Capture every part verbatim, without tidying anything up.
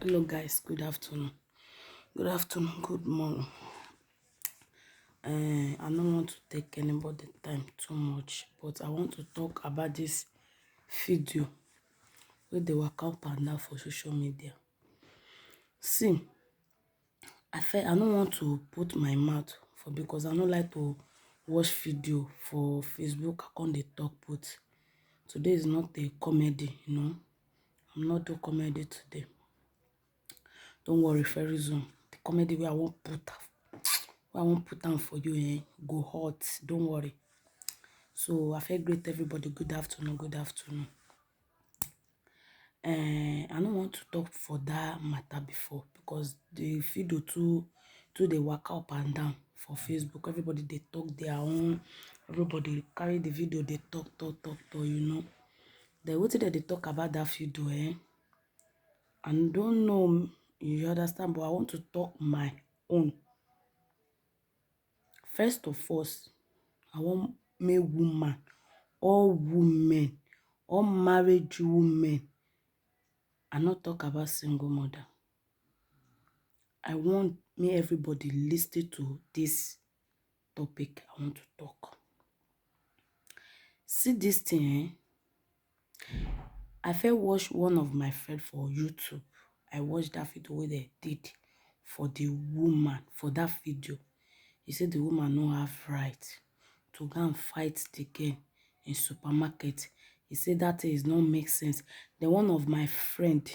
Hello guys, good afternoon. Good afternoon, good morning. Uh, I don't want to take anybody time too much, but I want to talk about this video wey dey waka up and down for social media. See, I fe- I don't want to put my mouth for, because I don't like to watch video for Facebook. I can't dey talk, but today is not a comedy, you know. I'm not do comedy today. Don't worry, very soon the comedy wey I won't put am, wey I won't put am for you, eh, go hot. Don't worry. So I feel great, everybody. Good afternoon. Good afternoon. Eh, I don't want to talk for that matter before, because the video too too dey waka up and down for Facebook. Everybody dey talk their own. Everybody carry the video, dey talk, talk, talk, talk. You know. Then wetin dem dey talk about that video, eh? I don't know, you understand, but I want to talk my own. First of all, I want make woman, all women, all marriage women, I not talk about single mother. I want make everybody listen to this topic I want to talk. See this thing, eh? I first watch one of my friend for YouTube. I watched that video wey they did for the woman for that video. He said the woman no have right to go and fight the girl in supermarket. He said that thing is not make sense. Then one of my friend,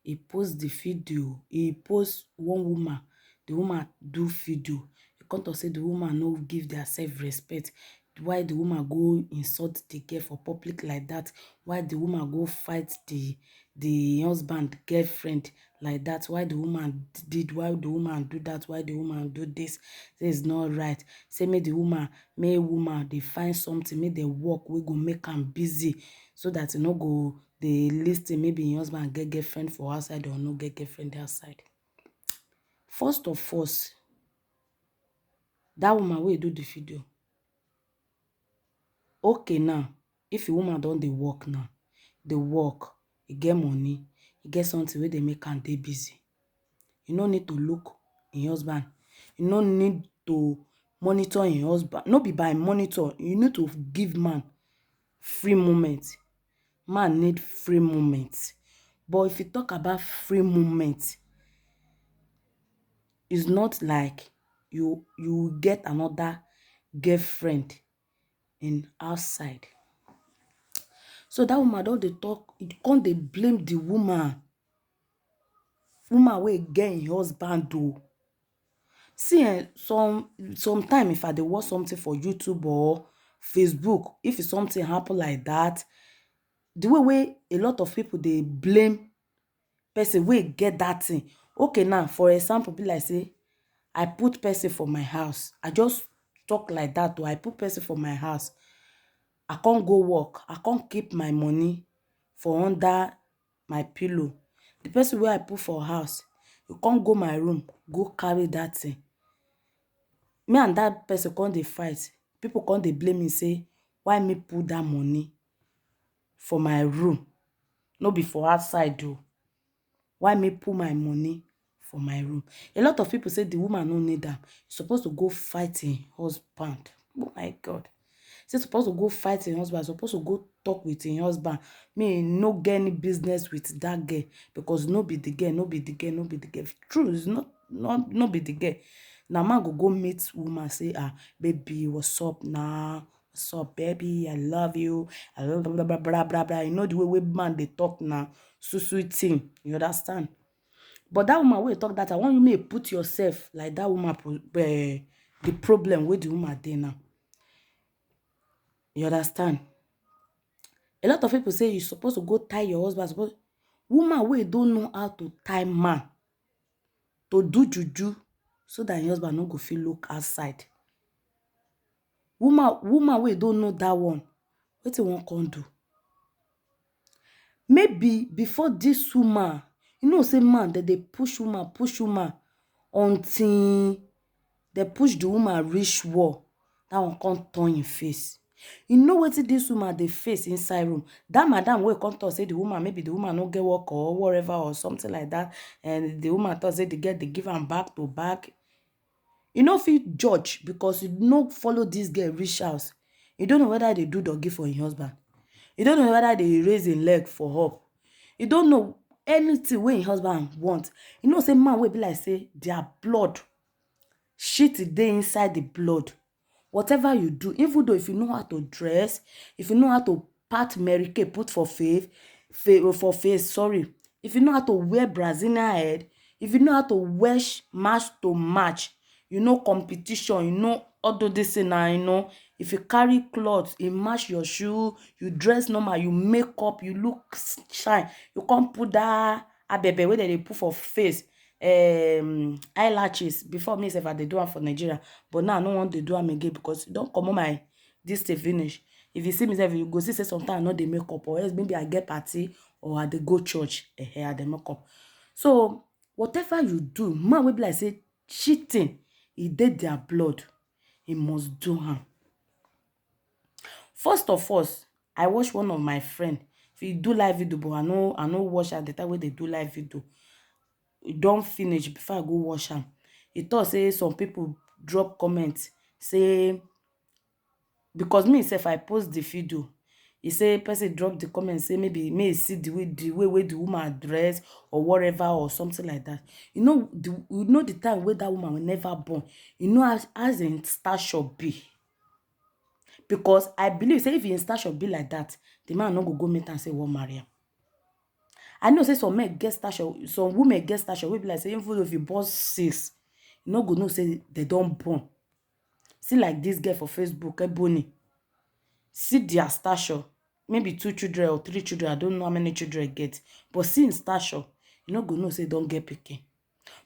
he post the video. He post one woman. The woman do video. He come to say the woman no give their self respect. Why the woman go insult the girl for public like that? Why the woman go fight the the husband girlfriend like that? Why the woman did? Why the woman do that? Why the woman do this? This is not right. Say make the woman, make woman dey find something, make the work wey go make am busy, so that e no go dey listen. Maybe him husband get girlfriend for outside or no get girlfriend outside. First of all, that woman wey do the video, okay, now if the woman don dey work now, dey work, e get money, e get something wey dey make am dey busy. You no need to look him husband. You no need to monitor him husband. No be by monitor. You need to give man free moment. Man need free moment. But if you talk about free moment, it's not like you you get another girlfriend in outside. So that woman don dey talk, e come dey blame the woman. Woman wey get him husband o. See, eh, some sometime if I dey watch something for YouTube or Facebook, if something happen like that, the way wey a lot of people dey blame person wey get that thing. Okay, now for example, be like say I put person for my house. I just talk like that o. I put person for my house. I can't go work. I can't keep my money for under my pillow. The person wey I put for house, you can't go my room, go carry that thing. Me and that person come dey fight. People come dey blame me say why me put that money for my room, no be for outside o. Why me put my money for my room? A lot of people say the woman no need am. You suppose to go fight him husband. Oh my God. Say suppose to go fight him husband, suppose to go talk with him husband. Me no get any business with that girl, because no be the girl, no be the girl, no be the girl. True, it's not, not, no be the girl. Now man go go meet woman, say, "Ah, baby, what's up now? What's up, baby? I love you." Blah, blah, blah, blah, blah, blah. You know the way wey man dey talk now. So sweet thing. You understand? But that woman wey talk that, I want you may put yourself like that woman, eh, the problem with the woman dey now. You understand? A lot of people say you supposed to go tie your husband. Suppose, woman wey don't know how to tie man to do juju so that your husband no go feel look outside. Woman, woman wey don't know that one, wetin one come do? Maybe before this woman, you know say man, dem dey push woman, push woman until dem push the woman reach wall. That one come turn him face. You know wetin this woman dey face inside room? That madam wey come talk say the woman, maybe the woman no get work or whatever or something like that, and the woman talk say the girl dey give am back to back. You no fit judge because you no follow this girl reach house. You don't know whether they do doggy for your husband. You don't know whether they raise a leg for up. You don't know anything wey your husband want. You know say man wey be like say their blood, shit dey inside the blood. Whatever you do, even though if you know how to dress, if you know how to pat Mary Kay put for face, fa- for face, sorry, if you know how to wear Brazilian head, if you know how to wear sh- match to match, you know competition, you know all those this thing na, you know, if you carry cloth, you match your shoe, you dress normal, you make up, you look s- shine, you come put that abebe wey dem dey put for face, um eyelashes. Before, me sef, I dey do am for Nigeria, but now I no wan dey do am again because e don comot my this thing finish. If you see me sef, you go see say sometimes I no dey make up, or else maybe I get party or I dey go church, eh, I dey make up. So whatever you do, man wey be like say cheating, e dey their blood, e must do am. First of all, I watch one of my friend. If you do live video, but I no, I no watch at the time wey they do live video. E don finish before I go watch am. E talk say some people drop comment say, because me sef, I post the video. He say person drop the comment say maybe may he see the way the way wey the woman dress or whatever or something like that. You know the you know the time wey that woman will never born. You know as as in stature be. Because I believe say if him stature be like that, the man no go go meet am say wan marry am. I know say some men get stature, some women get stature wey be like say even if you born six, you no go know say they don born. See like this girl for Facebook, Ebony. See their stature. Maybe two children or three children, I don't know how many children e get. But see him stature, you no go know say e don get pikin.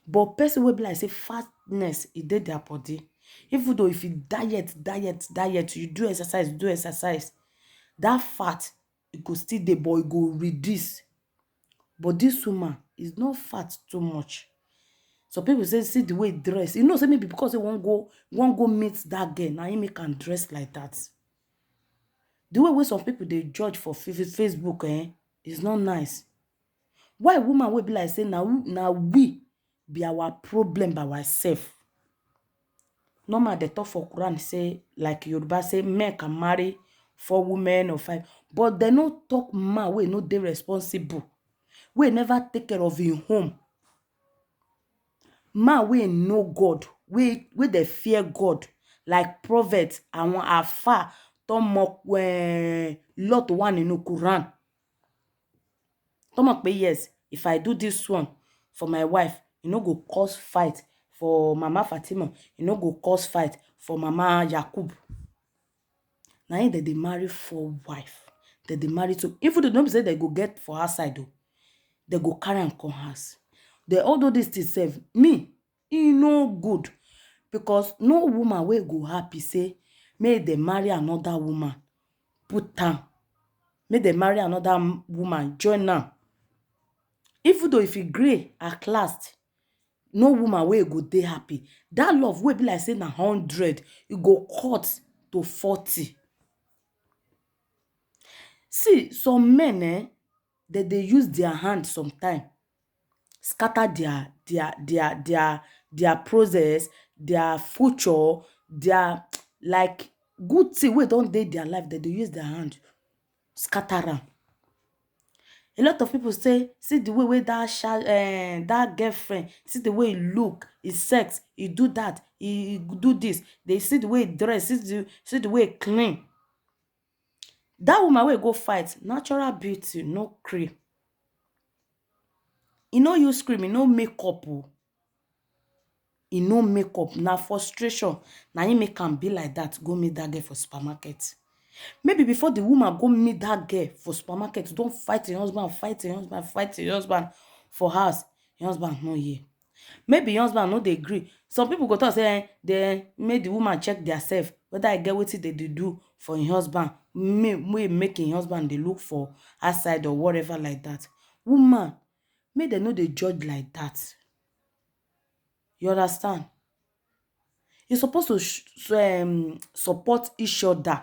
But person wey be like say fatness e dey their body, even though if you diet, diet, diet, you do exercise, do exercise, that fat e go still dey, but e go reduce. But this woman is not fat too much. Some people say see the way e dress. You know say maybe because e wan go wan go meet that girl, na him make am dress like that. The way wey some people dey judge for Fa- Fa- Facebook, eh, is not nice. Why woman wey be like say na we- na we be our problem by ourselves? Normal, they talk for Quran say, like Yoruba say, men can marry four women or five, but they no talk man wey no dey responsible, wey never take care of him home. Man wey know God, wey wey dey fear God, like prophet, àwọn àfáà tó mọ eh, lot one in Quran. Tó mọ̀ pé yes, if I do this one for my wife, e no go cause fight for Mama Fatima, e no go cause fight for Mama Yakub. Na him dem dey marry four wife. Dem dey marry two. Even though no be say dem go get for outside o, dem go carry am come house. Then all those things sef, me, e no good, because no woman wey go happy say make dem marry another woman, put am, make dem marry another m- woman, join am. Even though if e grey at last, no woman wey go dey happy. That love wey be like say na hundred, e go cut to forty. See, some men, eh, dem dey use their hand sometime scatter their their their their their process, their future, their, like, good thing wey don dey their life, dem dey use their hand scatter am. A lot of people say, see the way wey that sha- eh, that girlfriend, see the way e look, e sex, e do that, e e do this. They see the way e dress, see the see the way e clean. That woman wey go fight, natural beauty, no cream. E no use cream, e no make up o. E no make up. Na frustration. Na him make am be like that. Go meet that girl for supermarket. Maybe before the woman go meet that girl for supermarket, don fight him husband, fight him husband, fight him husband for house. Him husband no hear. Maybe him husband no dey gree. Some people go talk say, eh, dem make the woman check theirself, whether e get wetin dem dey do for him husband, may, may make him husband dey look for outside or whatever like that. Woman, make dem no dey judge like that. You understand? You suppose to sh- so, um, support each other.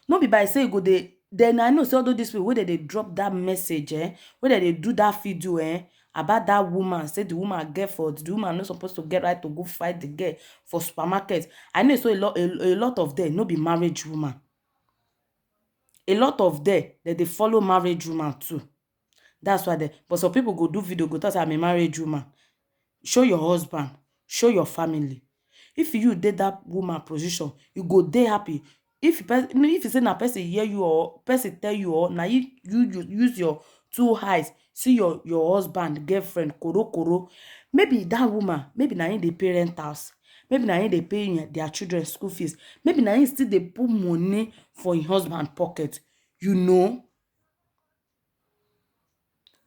No be by say you go dey, then I know say all those people wey dem dey drop that message, eh, wey dem dey do that video, eh, about that woman, say the woman get fault, the woman no suppose to get right to go fight the girl for supermarket. I know say a lot, a, a lot of them no be marriage woman. A lot of them, dem dey follow marriage woman too. That's why they, but some people go do video, go talk say, "I'm a married woman." Show your husband, show your family. If you dey that woman position, you go dey happy. If pe-, no, if you say na person hear you or person tell you, or na you, you, you use your two eyes see your, your husband, girlfriend, koro koro, maybe that woman, maybe na him dey parent house, maybe na him dey pay him, their children school fees, maybe na him still dey put money for him husband pocket. You know,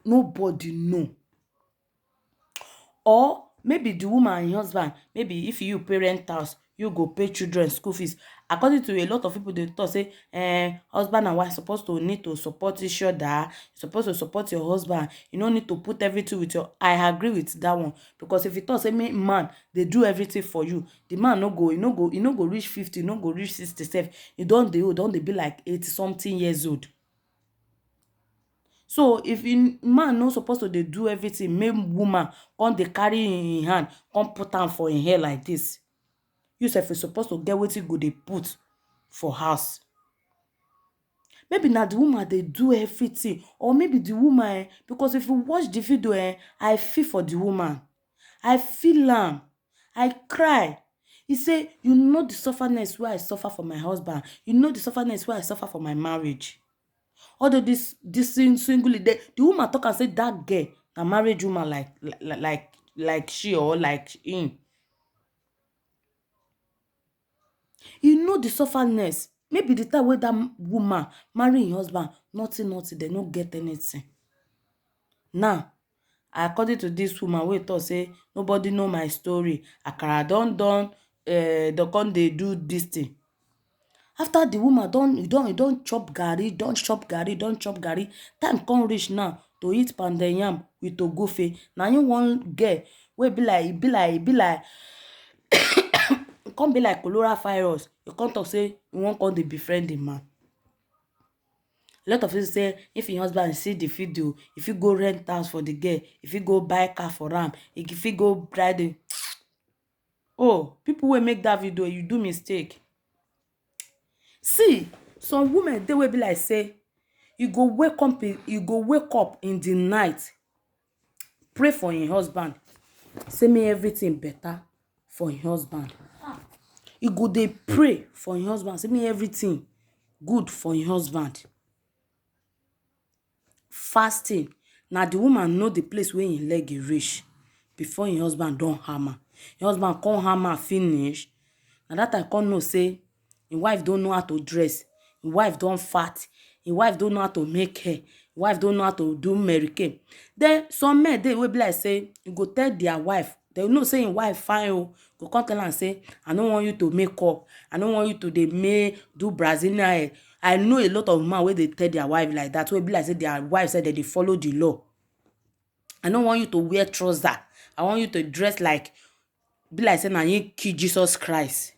nobody know. Or maybe the woman and him husband, maybe if you parent house, you go pay children school fees. According to a lot of people, they talk say, eh, husband and wife supposed to need to support each other. You supposed to support your husband. You no need to put everything with your. I agree with that one, because if you talk say me man, they do everything for you. The man no go, you no go, you no go reach fifty, no go reach sixty-seven. You don't dey old, don't dey be like eighty something years old. So if in, man no supposed to dey do everything, make woman come dey carry him, him hand, come put am for him hair like this. You sef, you supposed to get wetin go dey put for house. Maybe na the woman dey do everything, or maybe the woman, eh, because if you watch the video, eh, I feel for the woman. I feel am. I cry. He say, "You know the sufferness wey I suffer for my husband. You know the sufferness wey I suffer for my marriage." Although this, this sing-, single, the, the woman talk and say that girl na marriage woman like, like, like, like she or like him. You know the sufferness. Maybe the time wey that m-, woman marry him husband, nothing, nothing, they no get anything. Now, according to this woman wey talk say nobody know my story, akara don don, eh, don come dey do this thing. After the woman don, you don, you don chop garri, don chop garri, don chop garri. Time come reach now to eat pounded yam with ogufe. Na him one girl wey be like, e be like, e be like, e come be like cholera virus. You come talk say you wan come dey befriend the man. A lot of people say if your husband see the video, if you go rent house for the girl, if you go buy car for am, if you go drive the, oh, people wey make that video, you do mistake. See, some women dey wey be like say you go wake up in, you go wake up in the night, pray for your husband, say make everything better for your husband. You go dey pray for your husband, say make everything good for your husband. Fasting, na the woman know the place wey him leg e reach before him husband don hammer. Him husband come hammer finish. Na that time come know say him wife don know how to dress. Him wife don fat. Him wife don know how to make hair. Him wife don know how to do Mary Kay. Then some men dey wey be like say you go tell their wife, they know say him wife fine o, go come tell am say, "I no want you to make up. I no want you to dey make, do Brazilian hair." I know a lot of men wey dey tell their wife like that, wey be like say their wife say they dey follow the law. "I no want you to wear trouser. I want you to dress like, be like say na you kill Jesus Christ."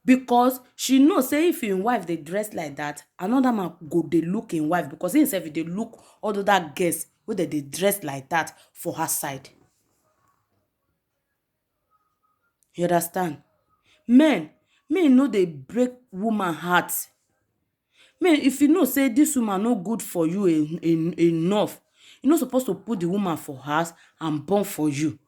Because she know say if him wife dey dress like that, another man go dey look him wife, because himself dey look all other girls wey dem dey dress like that for her side. You understand? Men, men no dey break woman heart. Men, if you know say this woman no good for you en-, en-, enough, you no suppose to put the woman for house and born for you.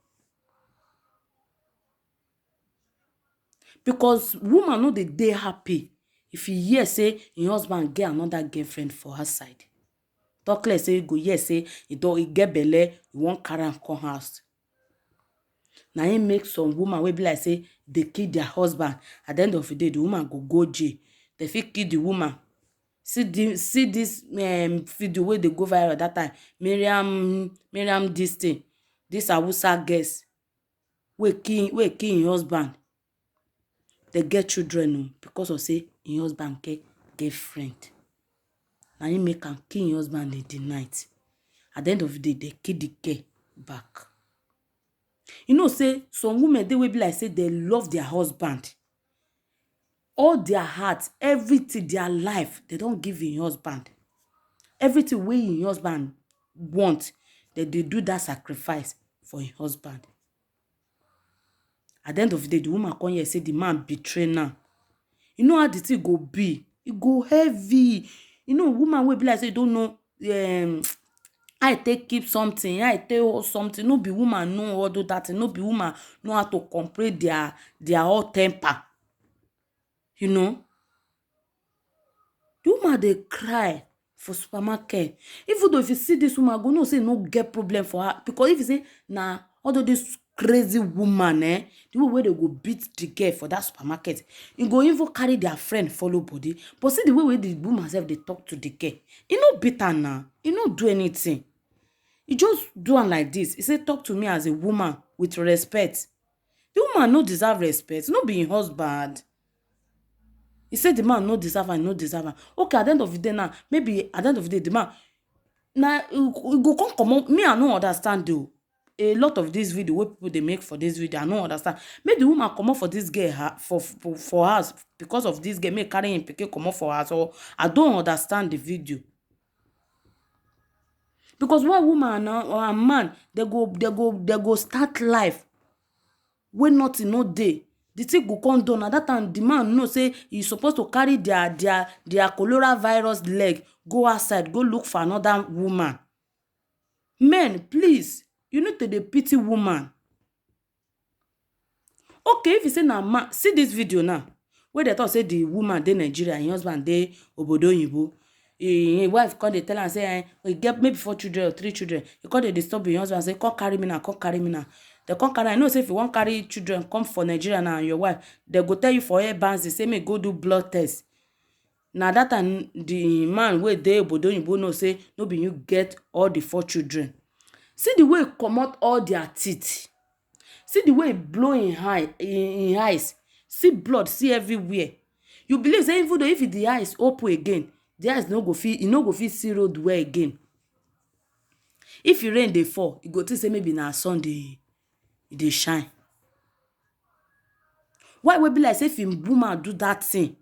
Because woman no dey dey happy if you hear say your husband get another girlfriend for outside. Talk less say you go hear say e don, e get belle, you wan carry am come house. Na im make some woman wey be like say they kill their husband. At the end of the day, the woman go go jail. They fit kill the woman. See the, see this, um, video wey dey go viral that time. Miriam, Miriam, this thing, this Hausa girls wey kill, wey kill im husband. They get children o, because of say im husband get girlfriend. Na im make am kill im husband in the night. At the end of the day, they kill the girl back. You know say some women dey wey be like say they love their husband. all their heart, everything, their life, they don't give im husband. Everything wey im husband want, they dey do that sacrifice for im husband. At the end of the day, the woman come here say the man betray now. You know how the thing go be? E go heavy. You know, woman wey be like say you don't know, um, I take keep something, I take hold something. No be woman know all do that thing. No be woman know how to control their their hot temper. You know, the woman dey cry for supermarket. Even though if you see this woman, go know say e no get problem for her, because if you say na all of this crazy woman, eh, the way wey they go beat the girl for that supermarket, e go even carry their friend follow body. But see the way wey the woman sef dey talk to the girl, e no beat her na, e no do anything. E just do am like this. E say, "Talk to me as a woman with respect." The woman no deserve respect, no be im husband. He said the man no deserve am, no deserve am. Okay, at the end of the day now, maybe at the end of the day, the man, na, e go come comot. Me, I no understand though. A lot of this video wey people dey make for this video, I no understand. Make the woman comot for this girl her, for, for, for house because of this girl, make carry im pikin comot for house. Or I don't understand the video. Because why woman and, and man, they go, they go, they go start life wey nothing no dey. The thing go come done. At that time, the man know say he supposed to carry their, their, their cholera virus leg, go outside, go look for another woman. Men, please, you need to dey pity woman. Okay, if you say na man, see this video now, wey they talk say the woman dey Nigeria, im husband dey obodo oyibo. Im wife come dey tell am say, eh, e get maybe four children or three children. E come dey disturb im husband say, "Come carry me now, come carry me now." They come carry. I know say if you wan carry children come for Nigeria now and your wife, they go tell you for air banzi say make go do blood test. Na that time the man wey dey obodo oyibo know say no be you get all the four children. See the way e comot all their teeth. See the way e blow im eye, im, im eyes. See blood, see everywhere. You believe say even though if the eyes open again, the eyes no go fit, e no go fit see road well again. If e rain dey fall, e go think say maybe na sun dey, e dey shine. Why wey be like say if im woman do that thing,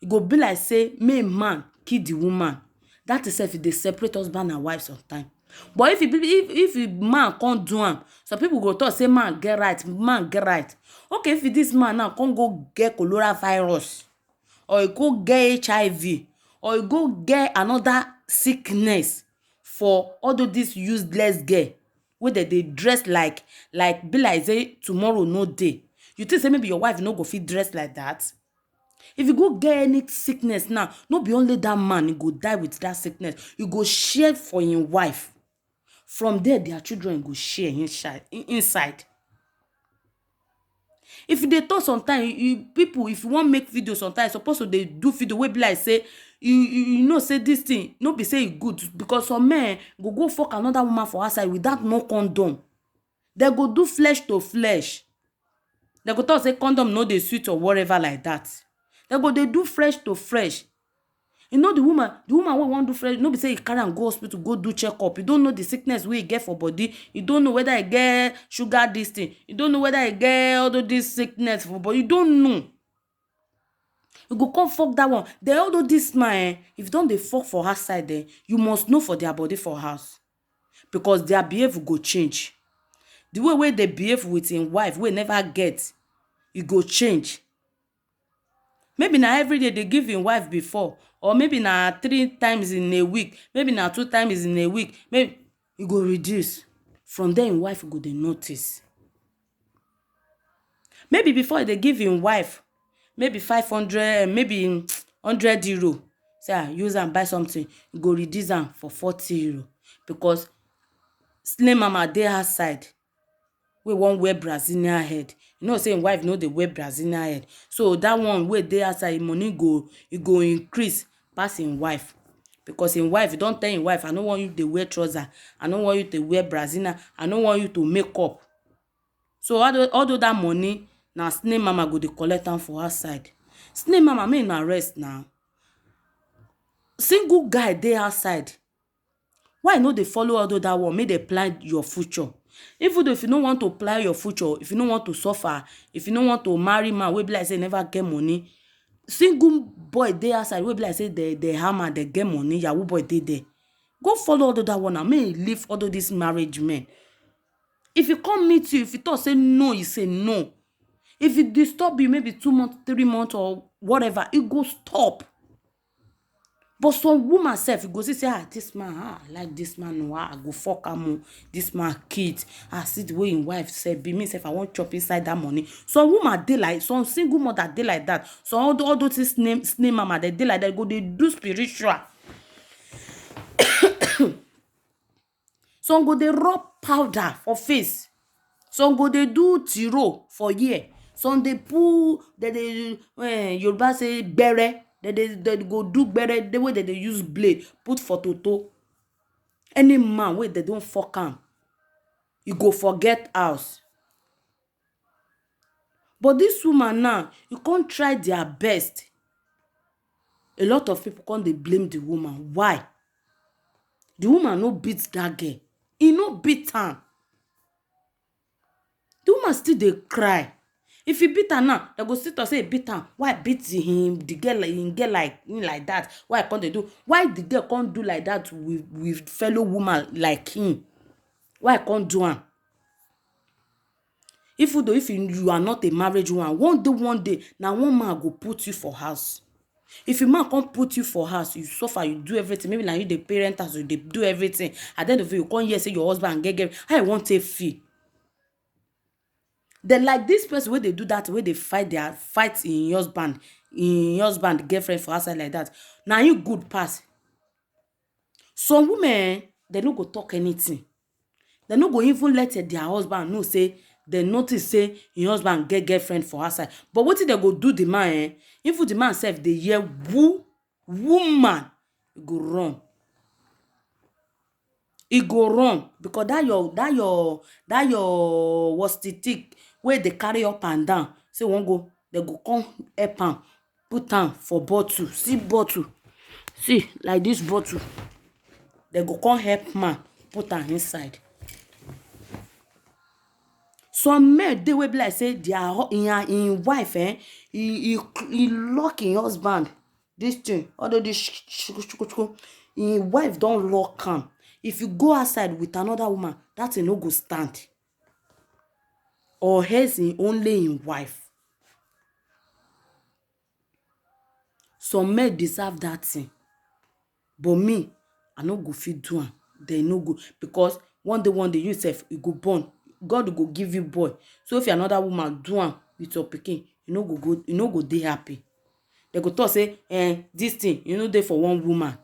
e go be like say make man kill the woman. That is if e dey separate husband and wife sometime. But if e be, if, if e man come do am, some people go talk say man get right, man get right. Okay, if this man now come go get cholera virus, or e go get H I V, or e go get another sickness for all of this useless girl wey dem dey dress like, like be like say tomorrow no dey. You think say maybe your wife no go fit dress like that? If you go get any sickness now, no be only that man e go die with that sickness. You go share for im wife. From there, their children go share inside, in-, inside. If you dey talk sometimes, you, you people, if you wan make video sometimes, suppose to dey do video wey be like say you, you, you know say this thing no be say e good, because some men go go fuck another woman for outside without no condom. They go do flesh to flesh. They go talk say condom no dey sweet or whatever like that. They go dey do fresh to fresh. You know the woman, the woman wey wan do fresh, no be say you carry am go hospital go do checkup. You don't know the sickness wey e get for body. You don't know whether e get sugar, this thing. You don't know whether e get all of this sickness for body. You don't know. You go come fuck that one. Then all of this man, eh, if you don dey fuck for her side, eh, you must know for their body for house, because their behavior go change. The way wey they behave with im wife wey never get, e go change. Maybe na every day they give im wife before, or maybe na three times in a week, maybe na two times in a week, maybe e go reduce. From there, im wife go dey notice. Maybe before they give im wife maybe five hundred, maybe hundred euro. Say, ah, use am buy something, e go reduce am for forty euro, because slay mama dey outside wey wan wear Brazilian head. You know say im wife no dey wear Brazilian head. So that one wey dey outside, im money go, e go increase pass im wife. Because im wife don tell im wife, "I no want you to wear trouser. I no want you to wear Brazilian. I no want you to make up." So although, although that money, na slay mama go dey collect am for outside. Slay mama, make una rest now. Single guy dey outside. Why you no dey follow all that one? Make dem plan your future. Even though if you no want to plan your future, if you no want to suffer, if you no want to marry man wey be like say never get money, single boy dey outside wey be like say dem, dem hammer, dem get money, yahoo boy dey there. Go follow all that one and make e leave all this marriage men. If e come meet you, if e talk say no, e say no. If e disturb you maybe two months, three months or whatever, e go stop. But some woman sef, you go see say, "Ah, this man, ah, I like this man, no, ah, I go fuck am o. This man cute. Ah, see the way him wife sef be. Me sef, I wan chop inside that money." Some woman dey like, some single mother dey like that. So all, the, all those things name, name mama, dem dey like that, go dey do spiritual. Some go dey rub powder for face. Some go dey do tiro for ear. Some dey pull, dem dey, eh, Yoruba say gbere. Dem dey, dem go do gbere, the way dem dey use blade put for toto. Any man wey dem don fuck am, e go forget house. But this woman now, e come try their best. A lot of people come dey blame the woman. Why? The woman no beat that girl. E no beat am. The woman still dey cry. If e beat am now, dem go still talk say e beat am. Why beat him, the girl, him girl like, him like that? Why e come dey do? Why the girl come do like that with, with fellow woman like him? Why e come do am? Even though if you, you are not a married woman, one day, one day, na one man go put you for house. If a man come put you for house, you suffer, you do everything. Maybe na you dey parent house, you dey do everything. At the end of it, you come hear say your husband get girl. How you wan take feel? Dem like this person wey dey do that, wey dey fight their, fight him husband, him husband girlfriend for outside like that. Na him good pass. Some women, eh, dem no go talk anything. Dem no go even let, eh, their husband know say dem notice say him husband get girlfriend for outside. But wetin dem go do the man, eh? Even the man sef dey hear who woman, e go run. E go run because that your, that your, that your wastic wey dey carry up and down, say wan go, dem go come help am put am for bottle. See bottle. See, like this bottle. Dem go come help man put am inside. Some men dey wey be like say their hu-, him, him wife, eh, he, he, he lock him husband. This thing, all of this sh-, sh-, sh-, sh-, him wife don lock am. If you go outside with another woman, that thing no go stand. Or else him only him wife. Some men deserve that thing. But me, I no go fit do am. Dem no go, because one day, one day, you sef, you go born. God go give you boy. So if another woman do am with your pikin, you no go go, you no go dey happy. Dem go talk say, eh, this thing, you no dey for one woman.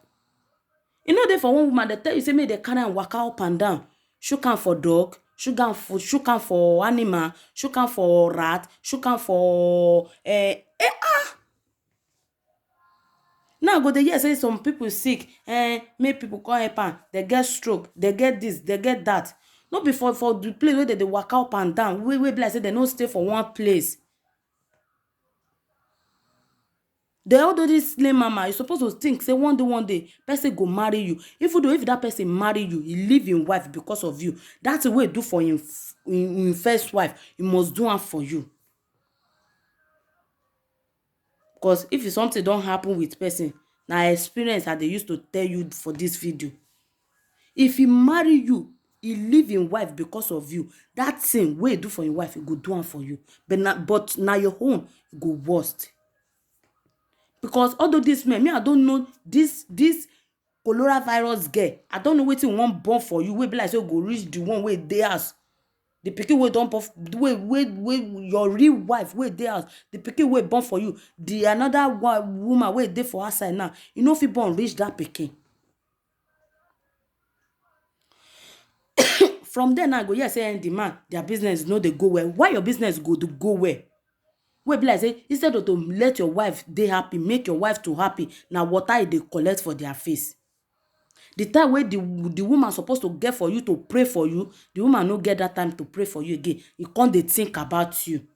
You no dey for one woman, dem tell you say make dem carry am waka up and down. Shook am for dog, shook am for, shook am for animal, shook am for rat, shook am for, eh, eh, ah. Now go dey hear say some people sick, eh, make people come help am. Dem get stroke, dem get this, dem get that. No be for, for the place wey dem dey waka up and down, wey, wey be like say dem no stay for one place. Dem, although this slay mama, you suppose to think say one day, one day, person go marry you. Even though if that person marry you, he leave him wife because of you. That's the way do for him, f-, him, him first wife, he must do am for you. Because if something don happen with person, na experience I dey use to tell you for this video. If he marry you, he leave him wife because of you. That thing wey he do for him wife, he go do am for you. But na, but na your own, e go worst. Because although this man, me, I don't know this, this coronavirus girl. I don't know wetin wan born for you. Wey be like say you go reach the one wey dey house. The pikin wey don born, f-, wey, wey, wey your real wife wey dey house. The pikin wey born for you. The another one, woman wey dey for outside now. You no fit born reach that pikin. From there now, I go hear say, eh, the man, their business no dey go well. Why your business go dey go well? Wey be like say, instead of to let your wife dey happy, make your wife to happy, na water e dey collect for their face. The time wey the, the woman suppose to get for you to pray for you, the woman no get that time to pray for you again. E come dey think about you.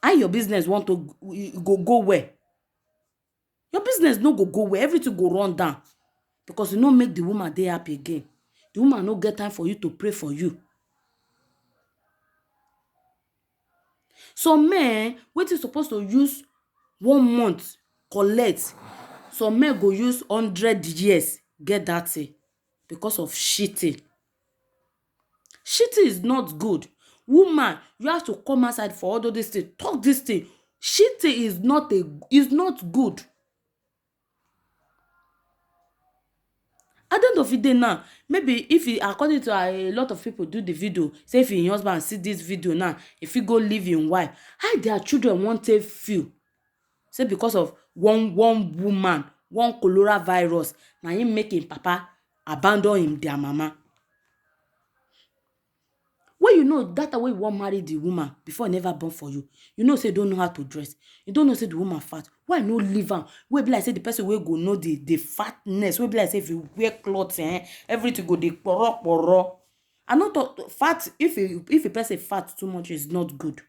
How your business want to g-, e go go well? Your business no go go well. Everything go run down because you no make the woman dey happy again. The woman no get time for you to pray for you. Some men, wetin suppose to use one month, collect. Some men go use hundred years get that thing because of cheating. Cheating is not good. Woman, you have to come outside for all of this thing. Talk this thing. Cheating is not a is not good. At the end of the day now, maybe if he, according to a lot of people do the video, say if your husband see this video now, if he go leave him wife, how their children won't take feel? Say because of one one woman, one cholera virus, na him make him papa abandon him their mama. When you know that way you wan marry the woman before e never born for you, you know say you don't know how to dress, you don't know say the woman fat. Why no leave am? Wey be like say the person wey go know the the fatness, wey be like say if you wear cloth, eh, everything go dey kporo kporo. I no talk fat. If a if a person fat too much, is not good.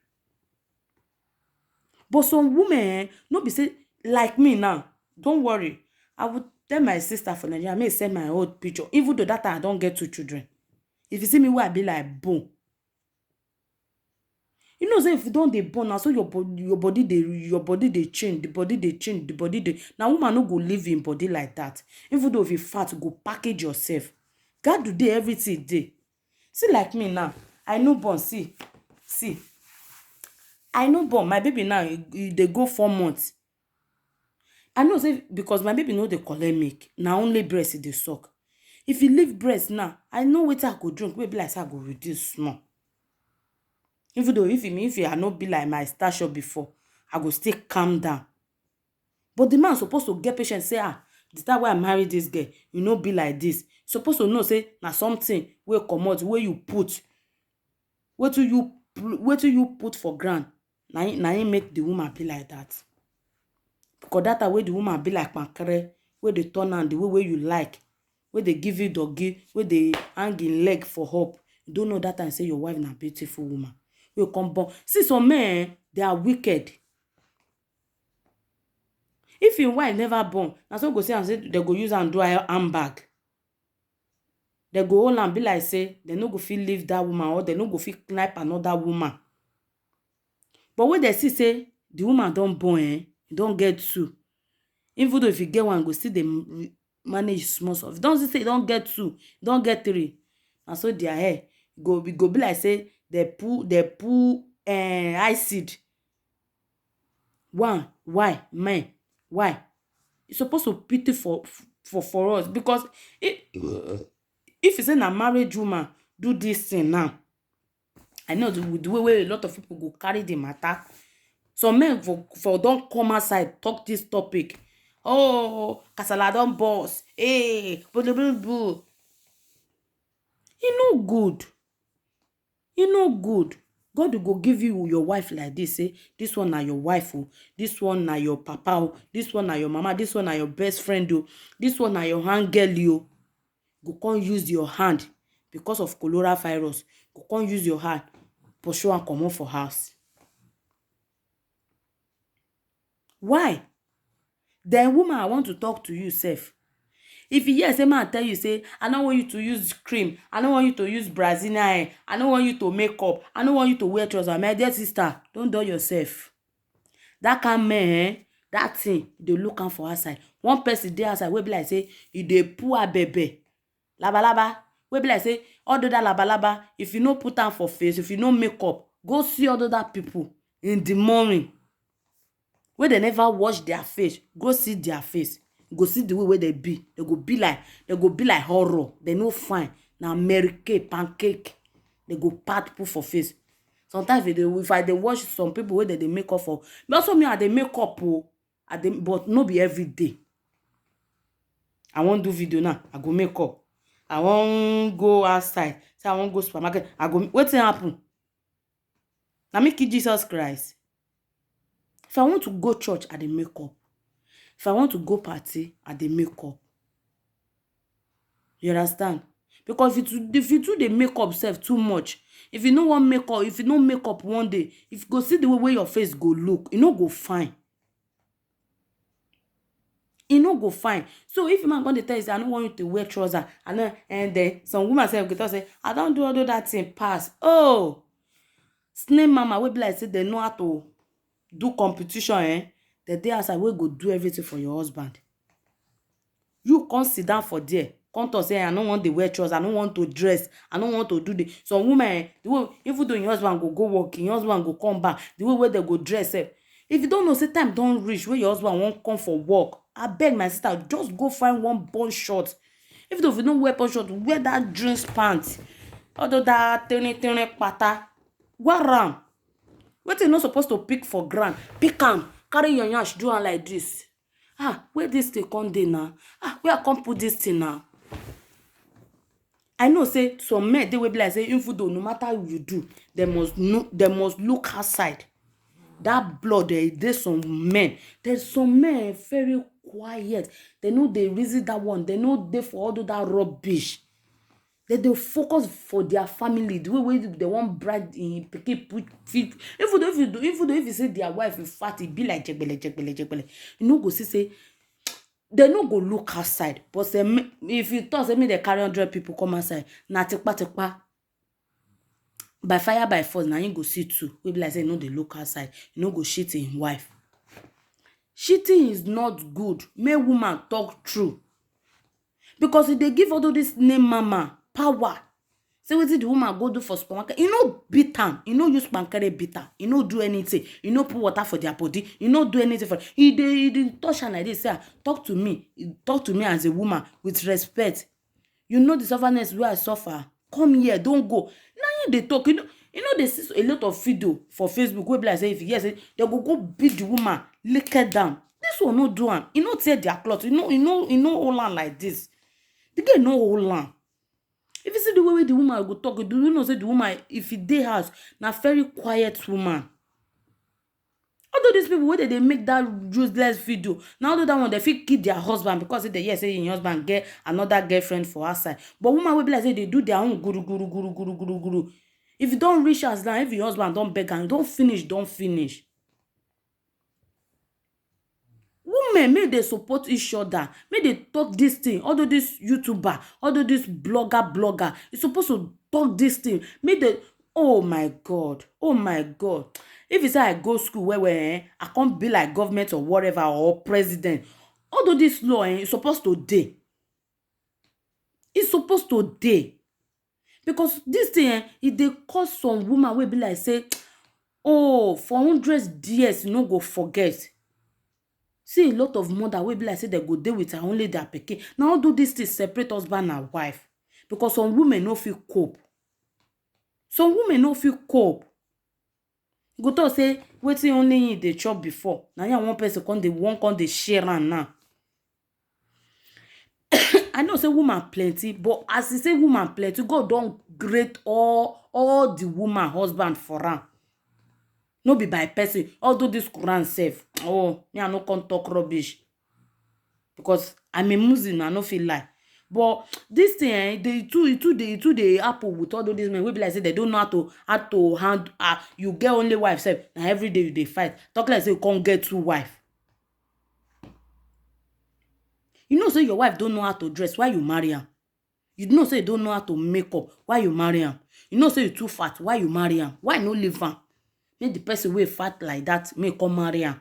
But some women, eh, no be say like me now. Don't worry, I will tell my sister for Nigeria make send my old picture, even though that time I don't get two children. If you see me where I be like bone, you know say if you don't dey born, na so your body your body dey your body dey change, the body dey change, the body dey. Now woman no go live in body like that. Even though if you fat, go package yourself. God do dey everything dey. See like me now, I no born. See, see, I no born. My baby now, e e dey go four months. I know say because my baby no dey collect milk, na only breast e dey suck. If you leave breast now, I know wetin I go drink wey be like say I go reduce small. Even though if e if I no be like my stature before, I go still calm down. But the man suppose to get patience, say, ah, the time wey I marry this girl, you no be like this. Suppose to know say na something wey comot, wey you put, wetin you pl- wetin you put for ground, na him- na him make the woman be like that. Because that time wey the woman be like pankere, wey dey turn am the way wey you like, wey dey give you doggy, wey dey hang him leg for up, you don't know that time say your wife na beautiful woman. Wey come born. See some men, eh, they are wicked. If him wife never born, na so go see am say they go use am do handbag. They go hold am be like say they no go fit leave that woman, or they no go fit knipe another woman. But when they see say the woman don born, eh, e don get two. Even though if you get one, go still dey m- manage small small. If you don see say you don get two, you don get three, na so their hair go be go be like say they pull they pull eh, eye seed. One, why men? Why? You suppose to pity for for for us, because if if you say na marriage woman do this thing now, I know the, the way wey a lot of people go carry the matter. Some men for for don come outside talk this topic. Oh, kasala don burst. Hey, blah, blah, blah, blah. E no good. E no good. God go give you your wife like this, say, this one na your wife, oh, this one na your papa, oh, this one na your mama, this one na your best friend, oh, this one na your angel, oh. Go come use your hand because of cholera virus. Go come use your hand, pursue and comot for house. Why? Then woman, I want to talk to you sef. If you hear say man tell you say, I no want you to use cream, I no want you to use Brazilian hair, I no want you to make up, I no want you to wear trouser, my dear sister, don't dull yourself. That kind man, eh, that thing, they look am for outside. One person dey outside, wey be like say, e dey pour bebe. Labalaba, wey be like say, all that labalaba, if you no put am for face, if you no make up, go see all that people in the morning. Wey they never wash their face, go see their face. Go see the way wey they be. They go be like they go be like horror. They no fine. Na Mary Kay pancake. They go pat put for face. Sometimes if, they, if I dey watch some people wey they dey make up for, me also me I dey make up, oh, I dey, but no be every day. I wan do video now, I go make up. I wan go outside, say I wan go supermarket, I go. Wetin happen? Na me kill Jesus Christ. If I want to go church, I dey make up. If I want to go party, I dey make up. You understand? Because if you too, if you too dey make up sef too much, if you no wan make up, if you no make up one day, if you go see the way wey your face go look, e no go fine. E no go fine. So if man come dey tell you say, I no want you to wear trouser, I no, and then some woman sef go talk say, I don do all that thing pass. Oh, slay mama wey be like say they know how to do competition, eh? dem dey outside wey go do everything for your husband. You come sit down for there, come talk say, "I no want dey wear trousers, I no want to dress, I no want to do the," some women, eh, the way, even though your husband go go work, your husband go come back, the way wey dem go dress sef. If you don't know say time don reach wey your husband wan come for work, abeg, my sister, just go find one bun short. Even though if you no wear bun short, wear that jeans pant, although that tiny tiny pata, wear am. Wetin you no suppose to pick for ground, pick am, carry your yansh, do am like this. Ah, where this thing come dey now? Ah, where I come put this thing now? I know say some men dey wey be like say, even though no matter how you do, dem must know, dem must look outside. That blood, eh, dey some men. There's some men very quiet. Dem no dey reason that one. Dem no dey for all that rubbish. Dem dey focus for their family, the way wey dem wan bright im pikin put fit. Even though if you do, even though if you say their wife in fact, e be like jegbele jegbele jegbele. You no go see say dem no go look outside. But say, if you talk say make dem carry hundred people come outside, na tipa tipa, by fire by force, na him go see two wey be like say e no dey look outside. E no go cheat im wife. Cheating is not good. Make woman talk true, because e dey give all those this name mama power. Say wetin the woman go do for supermarket, e no beat am, e no use pankere beat am, e no do anything, e no put water for their body, e no do anything for, e dey, e dey touch am like this, say, "Ah, talk to me, talk to me as a woman with respect. You know the sufferness wey I suffer. Come here, don't go." Na him dey talk. You know, you know, they see a lot of video for Facebook wey be like say, if you hear say, they go go beat the woman, lick her down. This one no do am. E no tear their cloth. E no, e no, e no hold am like this. The girl no hold am. If you see the way wey the woman go talk, do you know say the woman, if e dey house, na very quiet woman? Although these people wey dey dey make that useless video, na although that one, they fit kill their husband because they hear say im husband get another girlfriend for outside. But woman wey be like say they do their own guru guru guru guru guru guru. If you don reach house now, if your husband don beg am, don finish, don finish. Women, make they support each other. Make they talk this thing. Although this YouTuber, although this blogger, blogger, you supposed to talk this thing. Make they, oh my God, oh my God. If you say I go school where, where, eh, I can't be like government or whatever or president. Although this law, eh, is supposed to dey. It's supposed to dey. Because this thing, eh, e dey cause some woman wey be like say, oh, for hundreds years, you no go forget. See a lot of mother wey be like say they go dey with her only their pikin. Na all do this thing separate husband and wife. Because some women no fit cope. Some women no fit cope. You go talk say wetin only him dey chop before, na him one person come dey, one come dey share am now. I know say woman plenty, but as e say woman plenty, God don grade all, all the woman husband for am. No be by person. Although this Quran sef, oh, me I no come talk rubbish, because I'm a Muslim, I no fit lie. But this thing, eh, they too, it too, they too, they happen with all those men. We be like say they don't know how to, how to handle. Ah, you get only wife sef, na every day you dey fight. Talk like say you can't get two wife. You know say your wife don't know how to dress, why you marry am? You know say you don't know how to make up, why you marry am? You know say you too fat, why you marry am? Why no leave am? Make the person wey fat like that, make come marry am.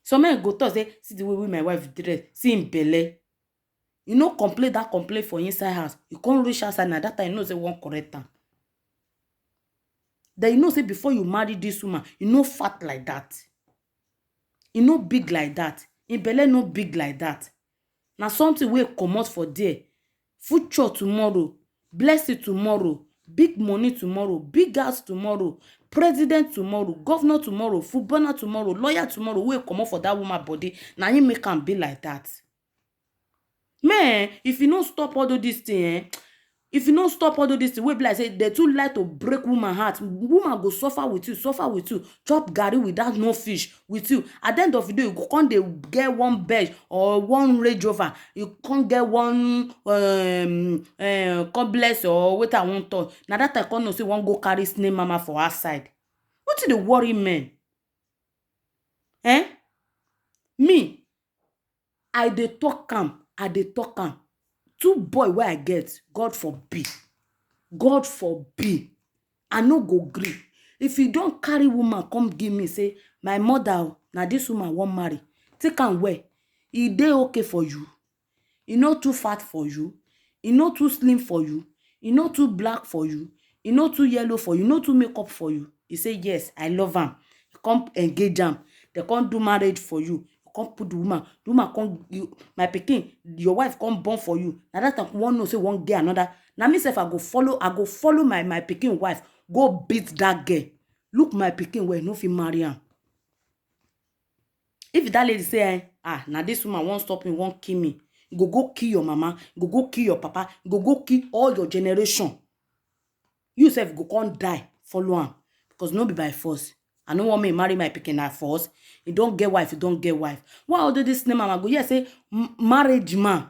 Some men go talk say, see the way wey my wife dress, see him belle. You no complain that complain for inside house. You come reach outside, na that time you know say you wan correct am. Then you know say before you marry this woman, you no fat like that. You no big like that. Im belle no big like that. Na something wey comot for there. Future tomorrow, blessing tomorrow, big money tomorrow, big house tomorrow, president tomorrow, governor tomorrow, footballer tomorrow, lawyer tomorrow wey comot for that woman body, na him make am be like that. Man, if you no stop all of this thing, eh? If you no stop all of this thing, wey be like say they too like to break woman heart. Woman go suffer with you, suffer with you, chop garri without no fish with you. At the end of the day, you go come dey get one bed or one Range Rover. You come get one, um, um, come bless or wetin I wan talk. Na that time come know say wan go carry snake mama for outside. Wetin dey worry men? Eh? Me, I dey talk am, I dey talk am. Two boy wey I get, God forbid. God forbid. I no go gree. If you don carry woman come give me, say, "My mother o, na this woman wan marry," take am well. E dey okay for you. E no too fat for you. E no too slim for you. E no too black for you. E no too yellow for you. E no too make up for you. E say, "Yes, I love am." Come engage am. Dem come do marriage for you. Come put the woman. The woman come, you, my pikin, your wife come born for you. Na that time you wan know say you wan get another. Na me sef, I go follow, I go follow my, my pikin wife go beat that girl. Look my pikin well, no fit marry am. If that lady say, eh, "Ah, na this woman wan stop me, wan kill me," e go go kill your mama, e go go kill your papa, e go go kill all your generation. You sef go come die, follow am, because no be by force. I no wan make e marry my pikin na force. E don get wife, e don get wife. Why all this name mama go hear say m-, marriage man?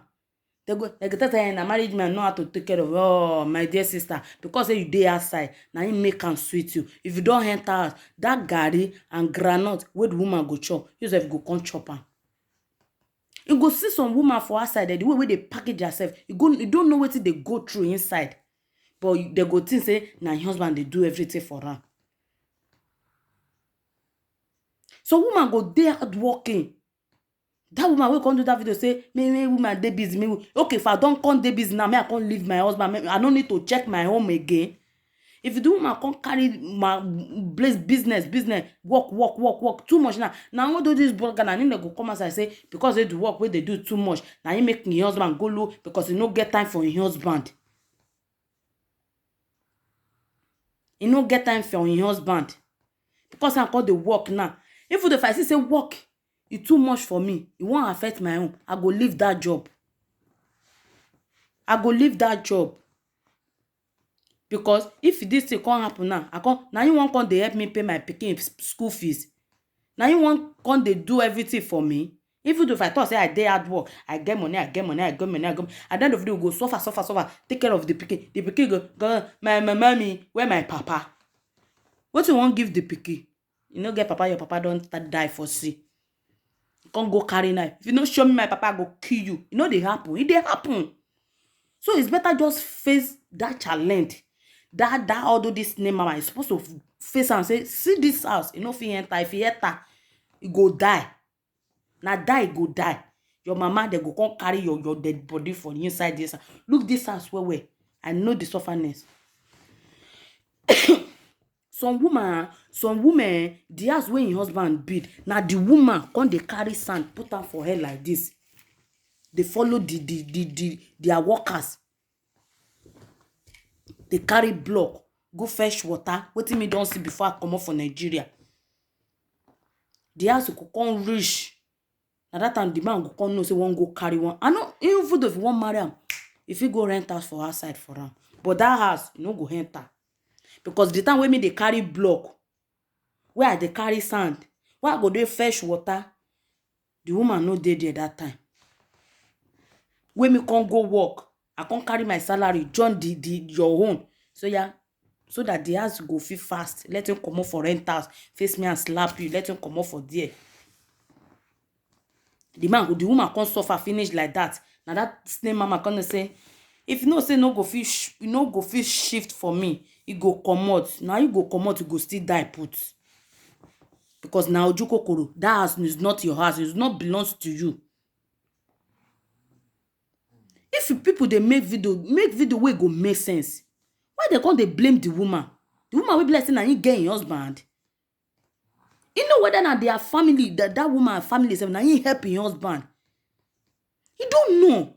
They go, they go tell say, "Eh, na marriage man know how to take care of." Oh, my dear sister, because say you dey outside, na him make am sweet you. If you don enter house, that garri and groundnut wey the woman go chop, you sef go come chop am. You go see some woman for outside, eh, the way wey they package herself, you go, you don't know wetin they go through inside. But you, they go think say na him husband dey do everything for am. So woman go dey hard working. That woman wey come do that video say, "Me, me, woman dey busy, me, wo-," okay, if I don come dey busy now, me, I come leave my husband, me, I no need to check my home again. If the woman come carry my place, business, business, work, work, work, work too much now. Now, all those, this blogger, na him dem go come outside say, because they do work wey they do too much, na him make him husband go low, because he no get time for him husband. He no get time for him husband. Because I call the work now. Even if I see say work e too much for me, e wan affect my own, I go leave that job. I go leave that job. Because if this thing come happen now, I come, na you wan come dey help me pay my pikin s-, school fees. Na you wan come dey do everything for me. Even though if I talk say I dey hard work, I get money, I get money, I get money, I get money. At the end of the day, we go suffer, suffer, suffer, take care of the pikin. The pikin go, go, "My, my mommy, where my papa?" Wetin you wan give the pikin? You no get papa, your papa don ta-, die for sea. You come go carry knife. If you no show me my papa, I go kill you. E no dey happen. E dey happen. So it's better just face that challenge. That, that, although this name mama is supposed to f-, face and say, "See this house, you no fit enter. If you enter, you go die. Na die, you go die. Your mama, they go come carry your, your dead body for inside this house." Look this house well, well. I know the sufferness. Some woman, some women, the house wey him husband build, na the woman come dey carry sand, put am for head like this. They follow the, the, the, the, their workers. They carry block, go fetch water. Wetin me don see before I comot for Nigeria. The house go come reach. Na that time the man go come know say wan go carry one. I know, even though if you wan marry am, if you go rent house for outside for am. But that house, you no go enter. Because the time wey me dey carry block, where I dey carry sand, where I go dey fetch water, the woman no dey there that time. Wey me come go work, I come carry my salary, join the, the, your own. So yeah, so that the house go fit fast. Let him comot for rent house, face me and slap you. Let him comot for there. The man go, the woman come suffer finish like that. Na that same mama come dey say, "If you know say no go fit sh-, you no go fit shift for me, you go comot. Now you go comot, you go still die put." Because na oju kokoro, that house is not your house. It not belongs to you. If you people dey make video, make video wey go make sense. Why they come dey blame the woman? The woman wey be like say na him get him husband. You know whether na their family, that, that woman family sef, na him help him husband. You don't know.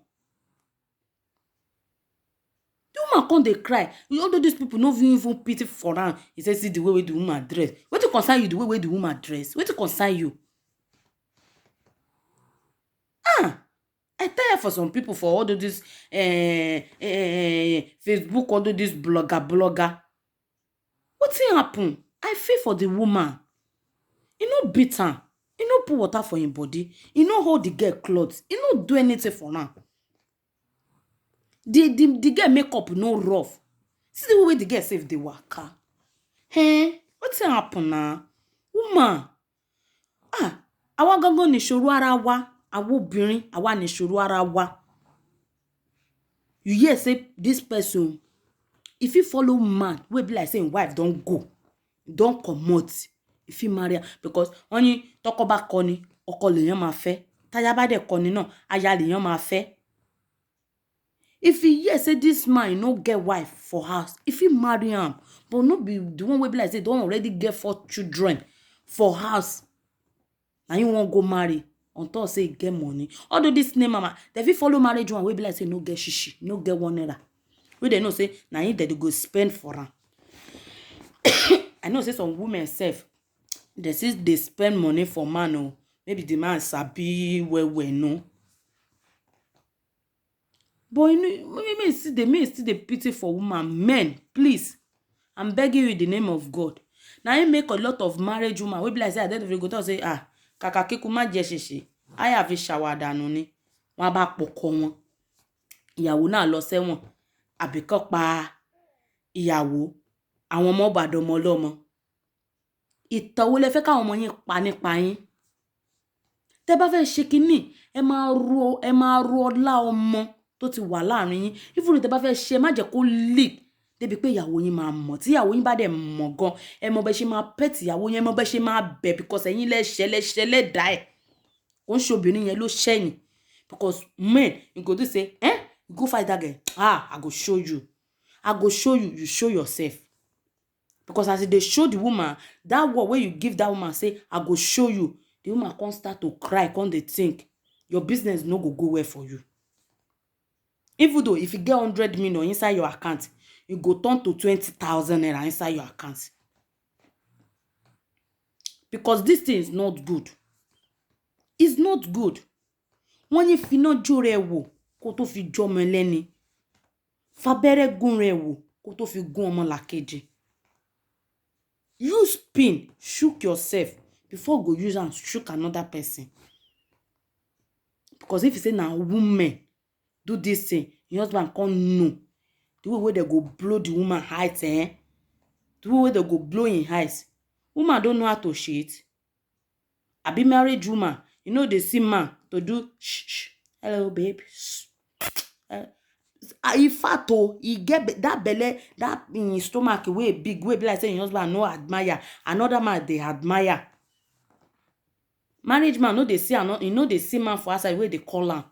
The woman come dey cry. You, all those people no even pity for am. He say, "See the way wey the woman dress." Wetin concern you, the way wey the woman dress? Wetin concern you? Ah, I tire for some people for all of this, eh, eh, eh, Facebook, all of this blogger, blogger. Wetin happen? I feel for the woman. E no beat am. E no put water for him body. E no hold the girl cloth. E no do anything for am. The, the, the girl makeup no rough. See the way the girl sef dey waka. Eh, wetin happen na? Woman. Ah, àwa gangan nìṣòro ara wa. Àwa obìnrin, àwa nìṣòro ara wa. You hear say this person, if he follow man wey be like say him wife don go, don comot, e fit marry am, because wọ́n ní tọkọ bá kọni, ọkọ lèèyàn máa fẹ́, táyà bá dẹ̀ kọni náà, aya lèèyàn máa fẹ́. If he hear say this man no get wife for house, e fit marry am, but no be the one wey be like say don already get four children for house, na him wan go marry on top say e get money. Although this name mama, dem fit follow marriage one wey be like say no get shishi, no get one naira, wey dem know say na him dem dey go spend for am. I know say some women sef, dem still dey spend money for man o, maybe the man sabi well well, no. But you know, me, me still dey, me still dey pity for woman. Men, please, I'm begging you in the name of God. Na him make a lot of marriage woman wey be like say at the end of the day go talk say, ah, kàkà kíkú má jẹ ṣèṣe, àyà fi ṣàwàdànù ni. Wọ́n á bá pọkọ wọn, ìyàwó náà lọ sẹ́wọ̀n, àbí kán pa ìyàwó, àwọn ọmọ bá dọmọ ọlọ́mọ. Ìtàn wo lẹ fẹ́ káwọn ọmọ yín pa nípa yín? Tẹ́ bá fẹ́ ṣe kínní, ẹ máa ro, ẹ máa ro ọlá ọmọ tó ti wà láàrin yín. Even tẹ́ bá fẹ́ ṣe, ẹ má jẹ́ kó leak débi pé ìyàwó yín máa mọ̀. Tí ìyàwó yín bá dẹ̀ mọ̀ gan, ẹ mọ bẹ́ ṣe máa pet ìyàwó yín, ẹ mọ bẹ́ ṣe máa bẹ̀, because ẹ̀yin lẹ ṣẹ̀, lẹ ṣẹ̀ lẹ́dàá ẹ̀. Kò ń ṣe obìnrin yẹn ló ṣẹ̀yìn. Because men, you go do say, eh, you go fight that girl. Ah, I go show you. I go show you. You show yourself. Because as e dey show the woman, that word wey you give that woman say, I go show you, the woman come start to cry, come dey think, your business no go go well for you. Even though if you get hundred million inside your account, e go turn to twenty thousand naira inside your account. Because this thing is not good. It's not good. Wọ́n ní finá jó rẹ wò kó tó fi jọmọ ẹlẹ́ni. Fabẹ́rẹ́ gún rẹ wò kó tó fi gún ọmọ làkejì. Use pin shook yourself before go use am shook another person. Because if you say na woman do this thing, your husband come know the way wey dem go blow the woman height, eh? The way wey dem go blow im height. Woman don't know how to shit. Abi married woman, you know they see man to do shh, shh, hello babe. Shh. Uh, in fact, oh, he get be- that belly, that in his stomach way big, way be like say your husband no admire, another man they admire. Marriage man no dey see, ano- you know they see man for outside where they call am.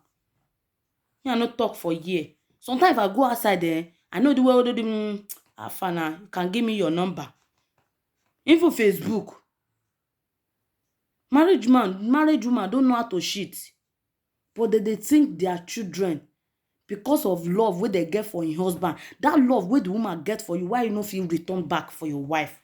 Me, I no talk for here. Sometimes if I go outside there, I know the way they do. Mm, Afana, you can give me your number. Even Facebook. Marriage man, marriage woman don't know how to shit, but they they think their children because of love wey they get for your husband. That love wey the woman get for you, why you no feel return back for your wife?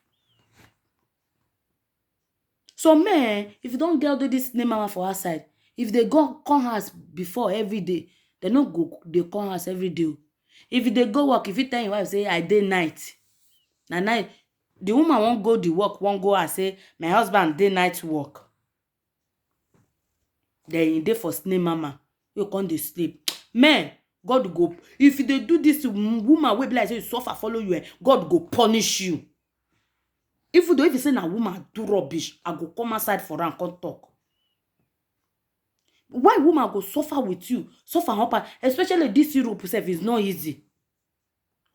So men, if you don't get all this name mama for outside, if they go come house before every day, they no go they come house every day. If they go work, if you tell your wife say I day night, na night, the woman won't go the work, won't go and say my husband day night work. Then you dey for snake mama, you come dey sleep. Men, God go, if you dey do this, woman wey be like say you suffer follow you, eh, God go punish you. Even though if you say na woman do rubbish, I go come outside for am come talk. Why woman go suffer with you, suffer up, especially this Europe sef is not easy.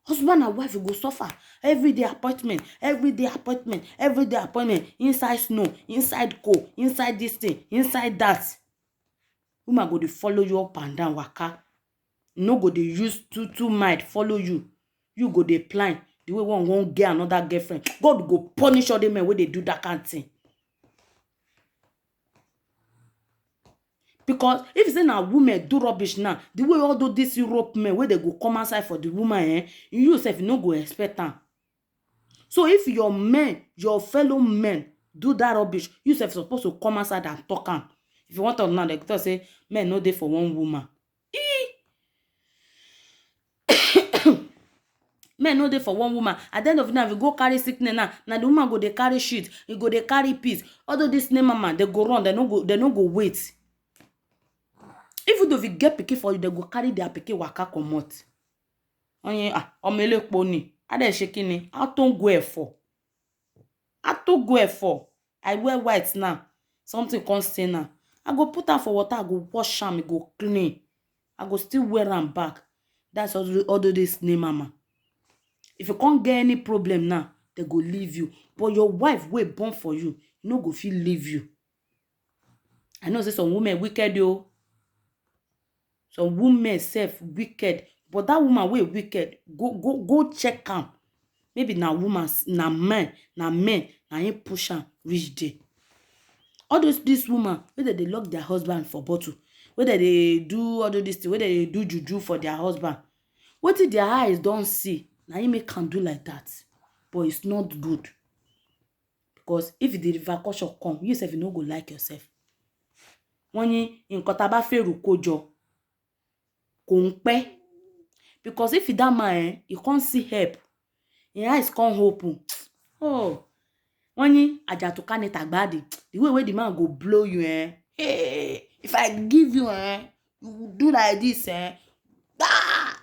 Husband and wife go suffer. Everyday appointment, everyday appointment, everyday appointment. Inside snow, inside cold, inside this thing, inside that. Woman go dey follow you up and down, waka. No go dey use two two mind follow you. You go dey plan the way one won't get another girlfriend. God go punish all the men wey dey do that kind thing. Because if you say na women do rubbish now, the way all those this Europe men wey they go come outside for the woman, eh, you sef no go expect am. So if your men, your fellow men do that rubbish, you sef supposed to come outside and talk am. If you want to now, they talk say men no dey for one woman. Men no dey for one woman. At the end of the night, if you go carry sickness now, now the woman go dey carry shit, you go dey carry piss. Although this name mama, they go run, they no go, they no go wait. Even though if you get pikin for you, they go carry their pikin waka comot. Onye ah, ọmọ elépo ni. A dey ṣe kí ni? A tó ń go ẹ̀fọ́. A tó go ẹ̀fọ́. I wear white now. Something come stain now. I go put am for water, I go wash am, e go clean. I go still wear am back. That's all, all this name mama. If you can't get any problem now, dem go leave you. But your wife wey born for you, no go fit leave you. I know say some women wicked o. Some women sef wicked, but that woman wey wicked, go go go check am. Maybe na woman, na men, na men, na him push am reach there. All those, this woman wey dem dey lock their husband for bottle, wey dem dey do all those this thing, wey dem dey do juju for their husband, wetin their eyes don see, na him make am do like that. But it's not good, because if the repercussion come, you sef, you no go like yourself. Wọ́n ní nǹkan tá a bá fèrò kó jọ, kò ń pẹ́. Because if that man, eh, he can't see help, his eyes can't open. Oh, wọ́n ní àjàtúká ni tàgbáàdì. The way wey the man go blow you, eh? Hey, if I give you, eh, you do like this, eh? Ah!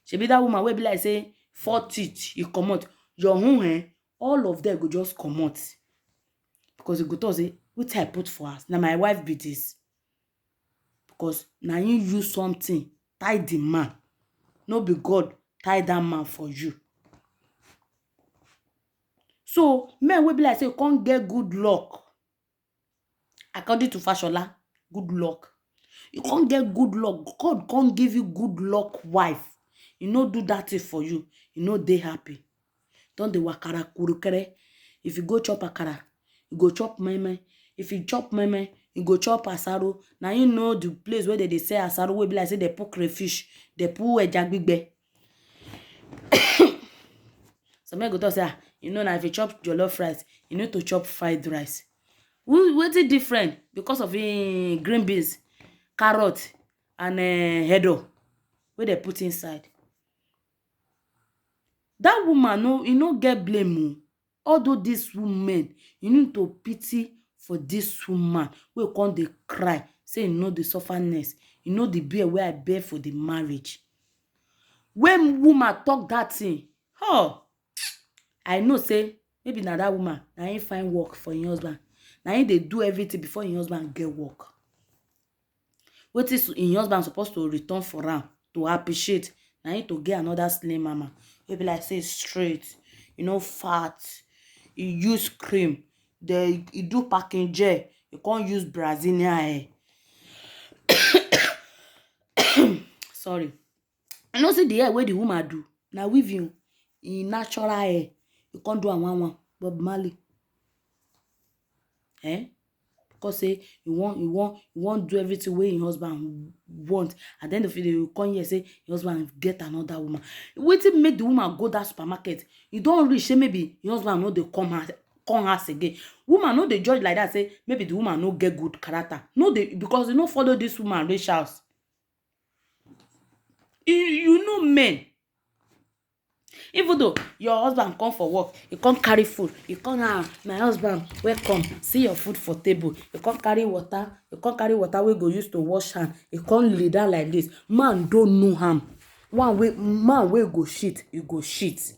Shebi that woman wey be like say four teeth, you comot, your own, eh? All of them go just comot. Because you go talk say, "Wetin I put for house? Na my wife be this." Because na him use something tie the man. No be God tie that man for you. So men wey be like say you can't get good luck. According to Fashola, good luck. You can't get good luck. God can't give you good luck wife. You no do that thing for you. You no dey happy. Don dey wakara kurukere. If you go chop akara, you go chop meme. If you chop meme, you go chop asaro. Na you know the place where they dey sell asaro, wey be like say they put crayfish, they put eja gbigbe. Some men go talk say, "Ah, you know, now if you chop jollof rice, you need to chop fried rice." Who, wetin different because of, eh, green beans, carrot, and, eh, head wey they put inside? That woman, no, e no get blame o. Although this woman, you need to pity for this woman wey come dey cry, say you know the sufferness, you know the bear wey I bear for the marriage. When woman talk that thing, oh, I know say maybe na that woman, na him find work for him husband. Na him dey do everything before him husband get work. Wetin su-, him husband supposed to return for am to appreciate, na him to get another slim mama wey be like say straight, you know, fat, e use cream, the, e do packing gel, e come use Brazilian hair. Sorry. I know say the hair wey the woman do, na weaving, e natural hair, e come do am one one, Bob Marley. Eh? Because say you wan, you wan, you wan do everything wey your husband want. At the end of the day, you come here say your husband get another woman. Wetin make the woman go that supermarket? You don reach say maybe your husband no dey come house, come house again. Woman no dey judge like that, say maybe the woman no get good character. No dey, because you no follow this woman reach house. You, you know men. Even though your husband come for work, he come carry food, he come, "Ah, my husband, welcome. See your food for table." He come carry water, he come carry water wey go use to wash hand. He come lay down like this. Man don't know am. One way, man wey go shit, you go shit.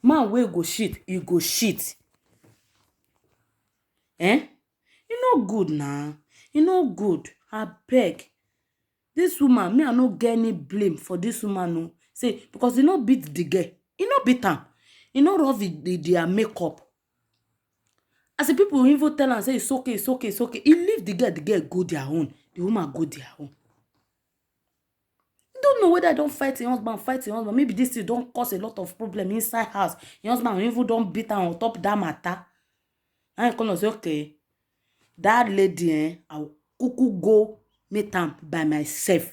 Man wey go shit, you go shit. Eh? E no good na. E no good. Abeg. This woman, me, I no get any blame for this woman, no. Say, because e no beat the girl. E no beat am. E no rough the, the, their makeup. As the people even tell am, say, "It's okay, it's okay, it's okay." E leave the girl, the girl go their own. The woman go their own. You don't know whether I don't fight your husband, fight your husband. Maybe this thing don't cause a lot of problem inside house. Your husband even don't beat am on top that matter. And I come and say, "Okay, that lady, eh, I will kuku go meet am by myself.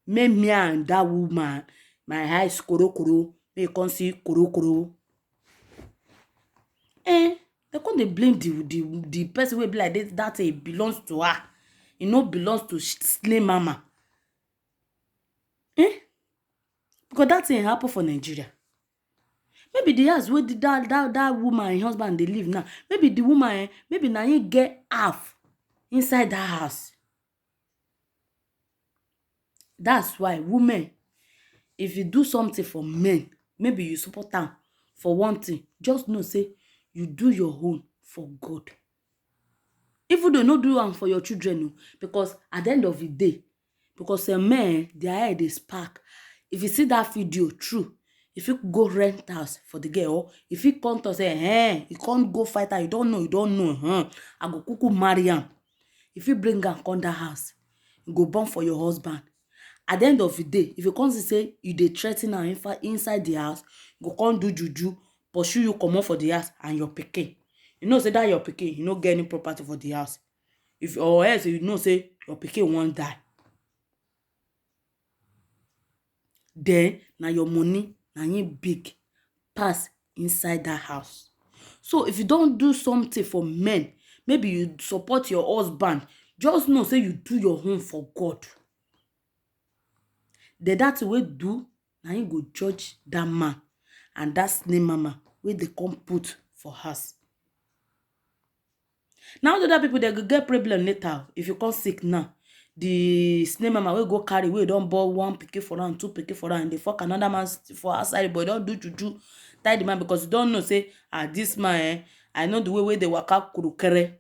Make me and that woman, my eyes koro koro, make you come see koro koro." Eh, they come dey blame the, the, the person wey be like this, that it belongs to her. It no belongs to sh-, slay mama. Eh? Because that thing happen for Nigeria. Maybe the house where the, that, that, that woman and husband they live now, maybe the woman, eh, maybe na him get half inside that house. That's why women, if you do something for men, maybe you support am for one thing, just know say you do your own for God. Even though no do am for your children, no, because at the end of the day, because, eh, men, their head dey spark. If you see that video, true, If you go rent house for the girl, or if you come to say, eh, you can't go fight her, you don't know, you don't know, huh? I go kuku marry am. If you bring am come that house, you go born for your husband. At the end of the day, if you come see say you dey threaten am infa-, inside the house, you go come do juju, pursue you comot for the house and your pikin. You know say that your pikin, you no get any property for the house. If, or else you know say your pikin wan die. Then na your money, na him big pass inside that house. So if you don't do something for men, maybe you support your husband, just know say you do your own for God. Then that thing wey do, na him go judge that man and that slay mama wey dey come put for house. Now the other people, they go get problem later. If you come sick now, the slay mama wey go carry, wey don born one pikin for am, two pikin for am, dey fuck another man s-, for outside, but don do juju, tie the man, because you don't know say, ah, this man, eh, I know the way wey dey waka kurukere.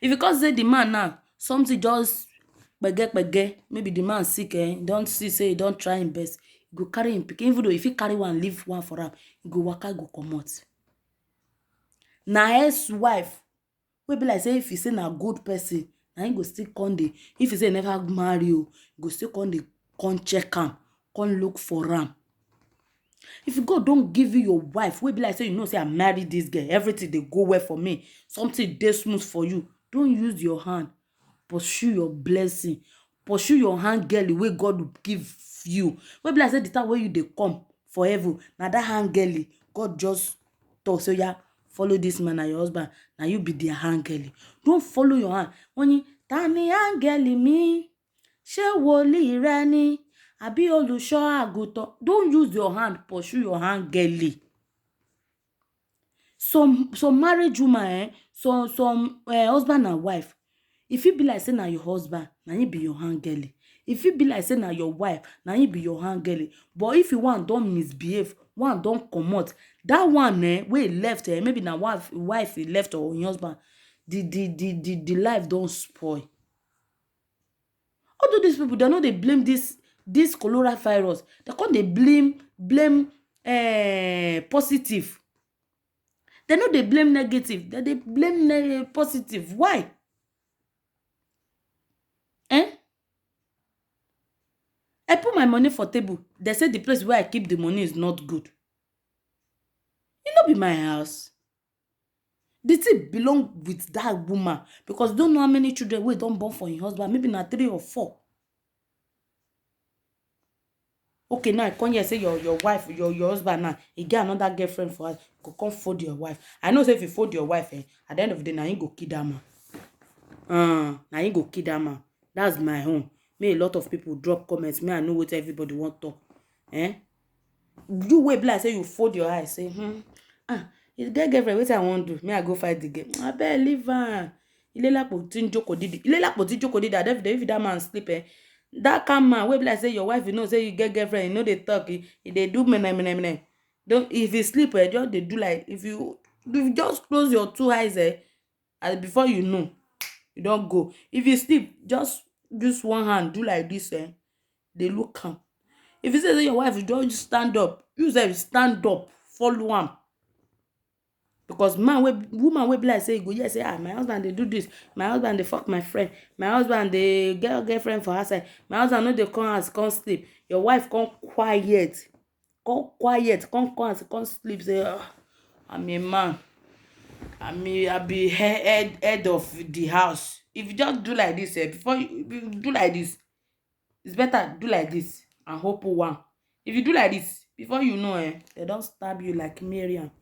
If you come say the man now, something just kpege kpege, maybe the man sick, eh, don see say he don try him best, he go carry him pikin, even though if he carry one, leave one for am, he go waka, go comot. Na ex-wife wey be like say, if you say na good person, na him go still come dey, if you say you never marry o, you go still come dey, come check am, come look for am. If God don give you your wife, wey be like say, you know say, I marry this girl, everything dey go well for me, something dey smooth for you, don't use your hand pursue your blessing, pursue your hand girl wey God give you. Wey be like say the time wey you dey come for heaven, na that hand girl God just talk say, "Oya, follow this man, na your husband, na you be their hand girl." Don't follow your hand. Wọ́n ní, "Ta ni áńgẹ́lì mi? Ṣé wòlíì rẹ ni? Àbí olùṣọ́ àgùntàn?" Don't use your hand pursue your hand girl. Some, some marriage woman, eh, some, some, eh, husband and wife, if e be like say na your husband, na him be your hand girl. If e be like say na your wife, na him be your hand girl. But if you one don misbehave, one don comot, that one, eh, wey left, eh, maybe na wife, wife e left or him husband, the, the, the, the, the life don spoil. Although these people, they no dey blame this, this coronavirus. They come dey blame, blame, eh, positive. They no dey blame negative. They dey blame ne-, positive. Why? Eh? I put my money for table. They say the place where I keep the money is not good. It no be my house. The thing belong with that woman, because you don't know how many children wey don born for him husband, maybe na three or four. Okay, now I come here say your, your wife, your, your husband now, he get another girlfriend for us, go come fold your wife. I know say if you fold your wife, eh, at the end of the day, na him go kill that man. Uh, na him go kill that man. That's my own. May a lot of people drop comments. May I know what everybody want talk. Eh? You wey be like say you fold your eyes, say, hmm, ah, you get girlfriend, wetin I wan do? May I go fight the girl? Abeg, leave am. Ilé lápò tí ń jókòó dídì. Ilé lápò tí ń jókòó dídì. At the end of the day, if that man sleep, eh, that kind man wey be like say your wife, you know say you get girlfriend, you know they talk, he, he dey do mene, mene, mene. Don't, if he sleep, eh, just dey do like, if you, if you just close your two eyes, eh, and before you know, you don go. If you sleep, just use one hand, do like this, eh, dey look am. If you say, say your wife don stand up, you sef stand up, follow am. Because man wey, woman wey be like say you go hear say, ah, my husband dey do this, my husband dey fuck my friend, my husband dey get girlfriend for outside, my husband no dey come house come sleep. Your wife come quiet, come quiet, come come house, come sleep. Say, ah, I'm a man. I mean, I be he-, head, head of the house. If you just do like this, eh, before you, if you do like this, it's better do like this and hope one. If you do like this, before you know, eh, they don stab you like Miriam.